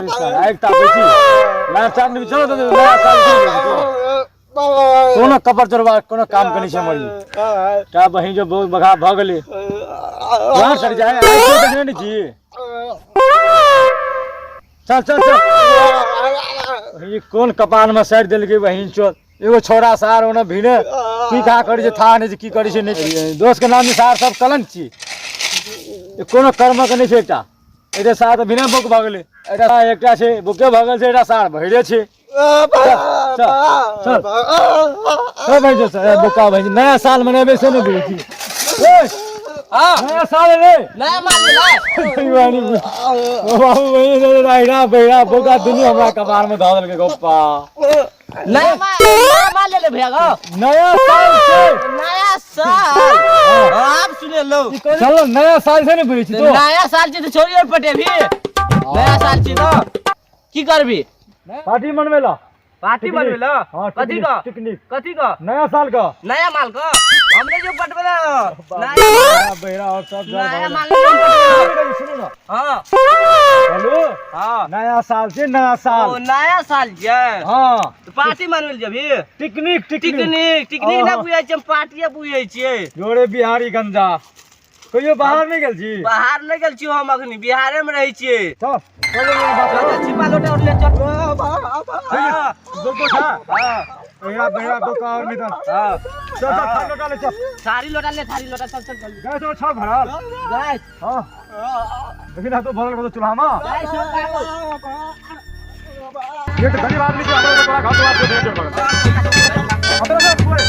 आगि तापै छी, light charge नहि। चलो तऽ नया साल छै, कोनो कपड़ चोरबा कोनो काम के नहि छै हमर ई। टा बहिन जो बहुत बघा भऽ गेलै। वहाँ सर जाए आइ तो देखने नहि छी। चल चल चल, ई कोन कपार में सैर देलकै बहिन चोर। एगो छोरा सार ओना भिड़े की कहा करै छै, था नहि छै की करै छै नहि। दोस्त के नाम सार सब कलंक छी, ई कोनो कर्म के नहि छै। एकटा एकटा सार तऽ बिना बुक भऽ गेलै, एकटा एकटा छै बुके भऽ गेल छै, एकटा सार भैरे छै। चल चल चल चल भाई जो सर बुका भाई, नया साल मनेबै से नहि बुझै छी। ए, नया साल रे, नया माल मिला। ओ बाबू बहिन रे, राहिरा बहिरा बोका दुनू हमरा कपार में धऽ देलकै गप्पा। नया माल, नया माल ले ले भैया गो। नया साल छै। नया साल आप सुने लो। चलो, नया साल छै ने, बुझै छी तो। नया साल छै तऽ छोड़ी और पटेबी? नया साल छै तऽ की करबी? पार्टी मनबै ला। पार्टी बनबे ला? हाँ। कथी का? पिकनिक। कथी का? नया साल का। नया माल का हमने जो पटबे ना नया बहिरा बहिरा और सब नया माल नहीं पटबे। सुनू ना। हाँ। हेलो। हाँ। नया साल छै, नया साल। ओ नया साल छै। हाँ। तऽ पार्टी मनबे लए जेबही? Picnic, picnic. पिकनिक, पिकनिक ना हाँ। बुझै छियै हम, पार्टिए बुझै छियै। जोरे बिहारी गंजा, कहियो बाहर नहि गेल छी? बाहर नहि गेल छियै हम, अखनी बिहारे में रहै छियै। चल चल, बात चल चल, छिपा लोटा उठले चल। हाँ। दोको छा। हाँ। बहिरा बहिरा दोका और नहीं तो। हाँ। चल चल, थाली लोटा ले चल। थारी लोटा ले, थारी लोटा, चल चल जल्दी। गैस और छा भरल? गैस। हाँ, देखिन ना तो भरल को चूल्हा में। गैस हो गया। ये तो गरीब आदमी के हमरा बड़ा घर द्वार के भेज बगल हमरा से पूरे।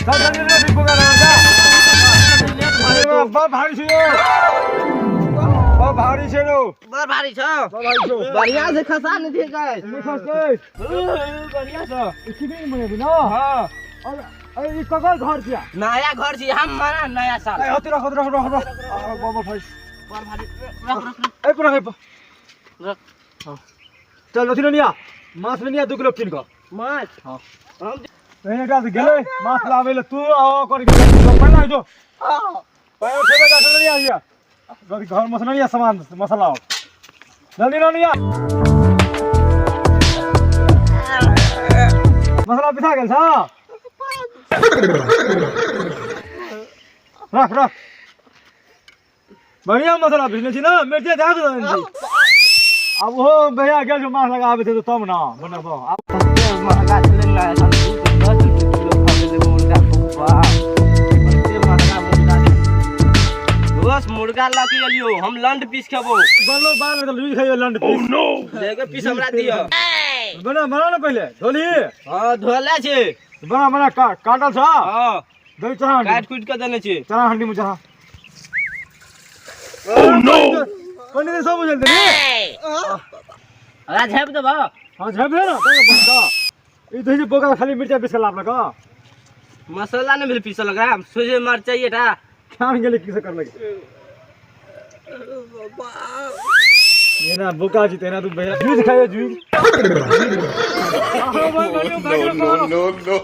चल जल्दी रे, बिकू का जा। बड़ भारी छै यौ, बड़ भारी छै रौ। बड़ भारी छौ? बड़ भारी छौ। बढ़िया से खसा नहीं थे गैस। नहि खसतै। बढ़िया से। ई की बनेबी ना? हाँ। अरे अरे, ई ककर घर छिया? नया घर छी हम माना नया साल। ए होते, रख रख रख रख, बाबा भाई। बड़ भारी, रख रख रख। ए पर रख, ए पर। रख। चल, अथी लेनिया, माछ लेनिया 2 किलो कीन कऽ। माछ? हाँ। हम पहिने एकरा से गेलै माछ लाबै लए, तू आ ओकर गेलै। पहिने जो पैर उठेबे जा, नहीं आइया घर में से नहीं सामान मसाला और जल्दी ना लिया। मसाला पिसा गेल छा? रख रख, बढ़िया मसाला पिसने छी ना, मिर्ची दए देने छी। आब ओहो भैया गेल छौ माछ लगाबै छै तऽ तब ना बनेबो आब। महंगा छलै नया साल, 210 रुपये किलो भऽ गेलै मुर्गा। बप्पा, एते महंगा मुर्गा छै। दोस्त, मुर्गा लऽ के एलियो, हम लंड पीस खेबो। बनलो बाद में तऽ लुइ खाइयो लंड पीस। लेके पीस हमरा दिअ। बना बना ना, पहिले धोली। हाँ, धोले छै। बना बना, काटल छ? हाँ। दही चढ़ा हंडी। काटि कुटि के देने छै। चढ़ा हंडी में चढ़ा। ओह नो, पंडित जी सब बुझल दे। हमरा झापि देबऽ। हाँ, झापि दे ना तब बनता। ई दही बोका खाली मिर्चा पीस के लाभ लगा। मसाला नहि भेल पीसल ओकरा, सोझे मरचाइए टा। खान गेलै की से कर लगे एना बोका छी तेना तू बहिरा जूझ खाइयो जूझ। No, no, no, no.